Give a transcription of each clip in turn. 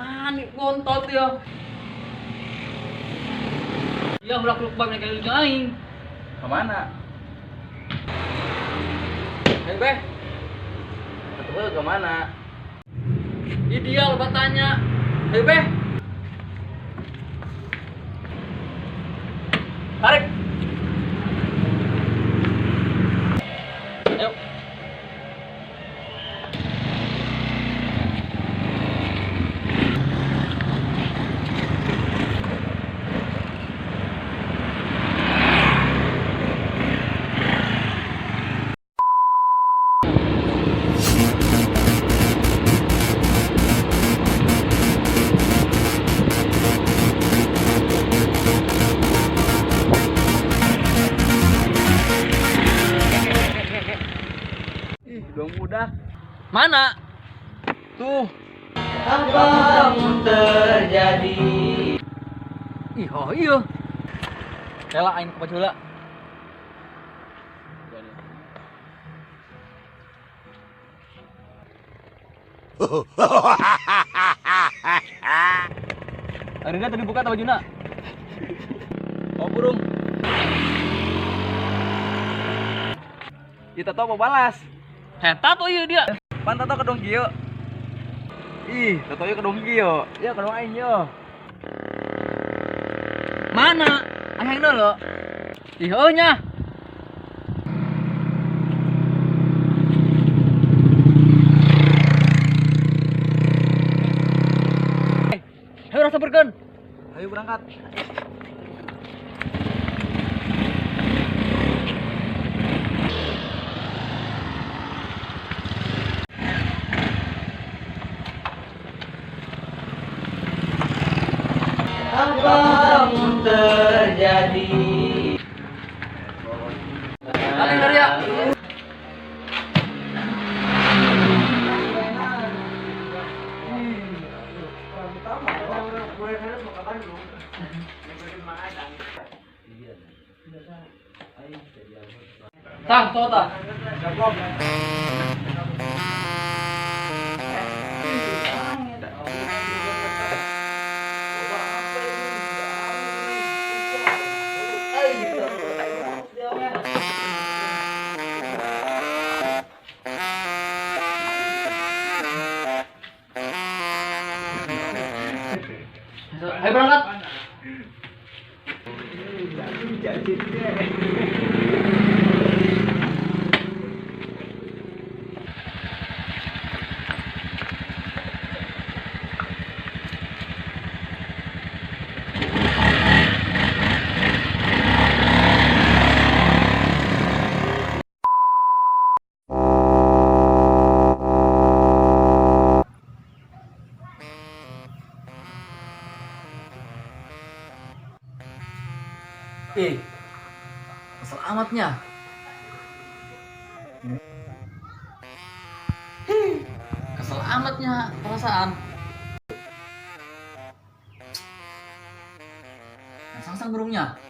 Nah, nih bontot ya. Ya ulah keluk bae mereka jeung aing. Kemana? Hei beh, Atuh kemana? ideal batanya. Hei beh. Tarik. Ayo. Ih, dong udah. Mana? Tuh. Apa terjadi? Ih, oh iya. Rela aing ke baju. Arina tadi buka atau bajuna? Oh, burung. Kita tahu mau balas. Heta tuh iya dia. Pan tato kedong kieu. Ih, tato ieu kedong kieu. Ya kedong aing yo. Mana? Aing dulu. Ih, oh nya. Ayo rasa bergen. Ayo berangkat. Apa terjadi? Kali dari ya. Tah, tuh tah. Ayo berangkat. Eh, selamatnya. Kesel amatnya perasaan. Nah, sang-sang burungnya.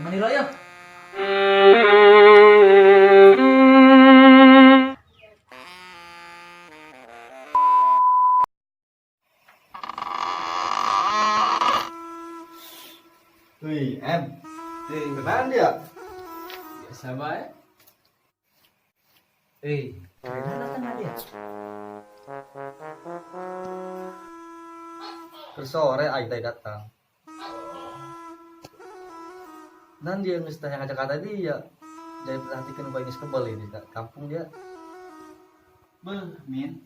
Yang ya? Wih, em. Kemana dia? Biasa baik. Eh, keren datang dia. Ke sore aing tadi datang. Dan dia geus tanya ke Jakarta dia. Jadi perhatikan bae geus kebal ini kampung dia. Beuh, Min.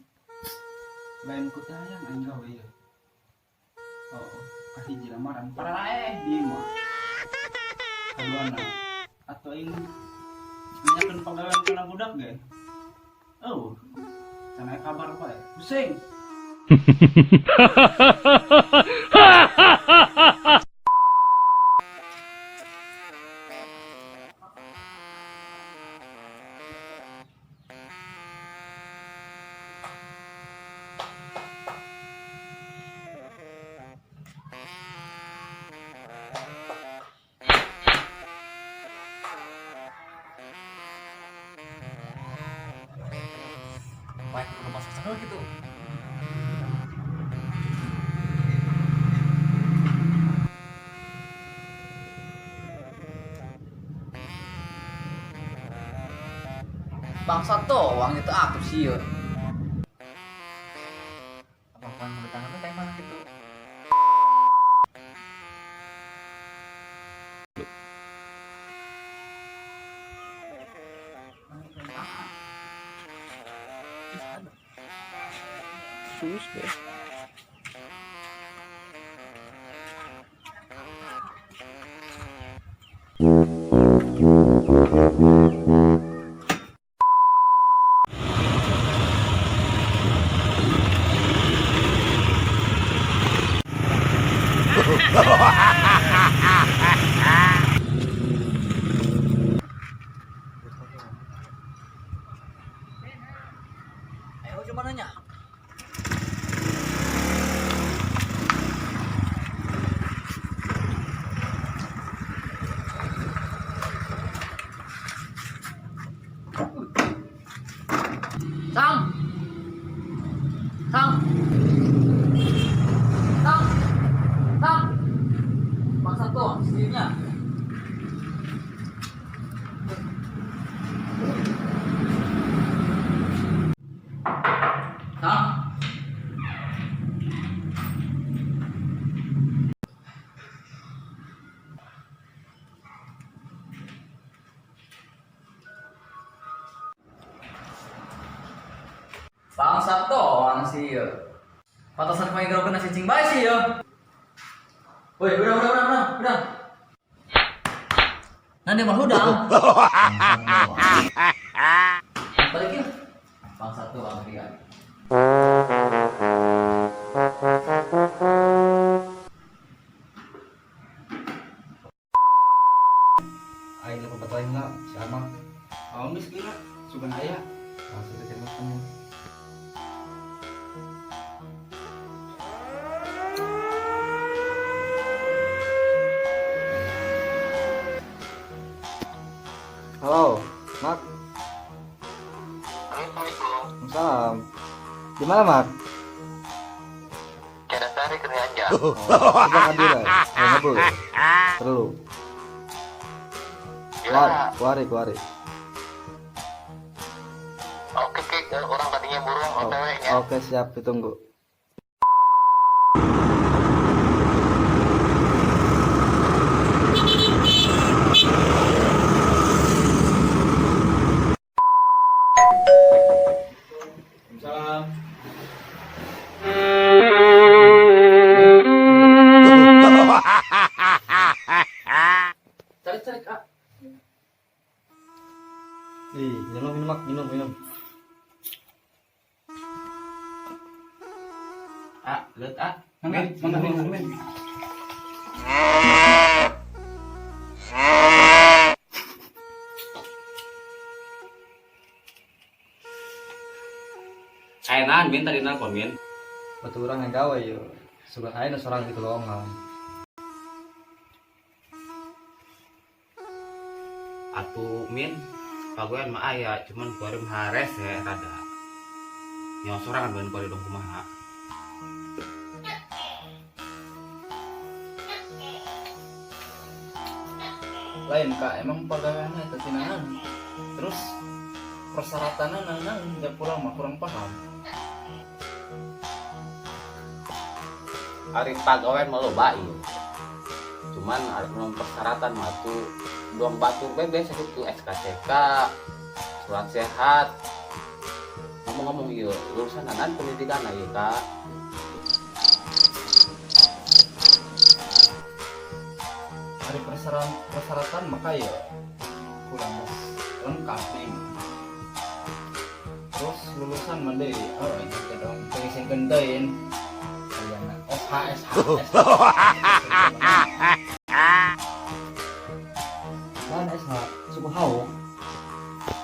Lain ku teh hayang aing gawe ieu. Oh, kahiji lamaran pararaeh di mah. Kaduana atau aing nanyakeun pagawean kana budak ge. Oh, can aya kabar bae. Pusing. Bangsat doang itu aktif sih ya. Apa-apaan tangan tuh kayak mana gitu. Sus deh. Ayo coba nanya. Sang. Sang. Sang. Sang. Bangsa tuh sendirinya. Sang. Bangsat doang sih ya. Patasan kau yang kena cicing bae sih ya. Woi, udah. Nanti mah hudang. Balik ya. Bangsat doang dia. Aing lupa lain lah si Amang. Oh, geus gila. Sugan aya. Langsung ke channel. Halo, Mak. Assalamualaikum. Di mana, Mak? Cadasari kerja. Oh, coba ngambil ya. Oh, ngebul. Perlu. Kuari, kuari. Oke, Ki. Orang tadinya burung, Oh, OTW nya. oke, siap, ditunggu. Salam. Cari-cari, ah. Ih, minum, minum, Mak. Minum, minum. Ah, lihat ah. Mangga, mangga, mangga, mangga. Enan min tadi nelpon min. Betul orang yang gawe yo. Sugan aing nu sorang di lowongan. Atuh min pagawean mah aya cuman kuari mah rese rada. Nyawa sorangan ban kuari dong kumaha. Lain kak, emang pagaweanna eta tinahan. Terus persyaratanna naon da kurang mah kurang paham. Ari pagawean mah loba ieu. Cuman ari nu persyaratan mah tuh doang batur bebes gitu SKCK, surat sehat. Ngomong-ngomong ieu lulusan anan pendidikan ieu kak. Ari persyaratan maka ya kurang lengkap nih. Terus lulusan mah deui, oh ini teh dong pengisingkeun teuing. Ayana SH SH SH. Lan SH, suku hauk.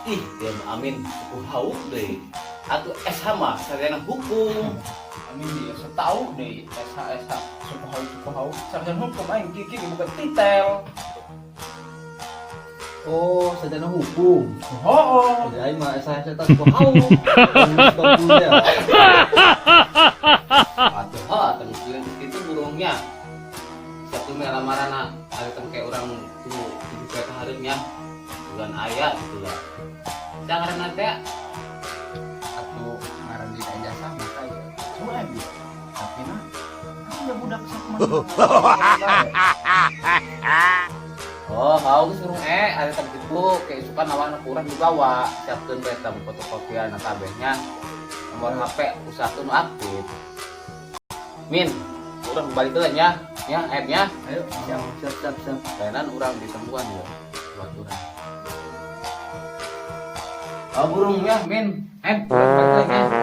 Ih, dia mah amin suku hauk deui. Atuh SH mah sarjana hukum. Amin dia setau deh SH SH suku hauk sarjana hukum aing kiki bukan titel. Oh, sarjana hukum. Oh, Jadi aing mah SH SH suku hauk. Lulus ya. Atuh ha, teu itu burungnya. Satu meh lamaranna ari teu kayak urang tuh hidup kayak hareupnya. Bulan aya gitu lah. Jangan teh. Atuh ngaran di ijazah maka ya Sueb ya. Tapi nah, ada budak sok mah. Oh, mau geus urung ada tadi gitu keisukan awan kurang dibawa. Siapkeun bae eta fotokopian kabehnya. Nomor HP usahakeun nu aktif. Min, urang balik heula nya. Ya, akhirnya Ayo, siap, siap, siap, siap. Kainan urang ditemuan ya. Baturan. Oh, burung ya, Min. Urang balik heula nya.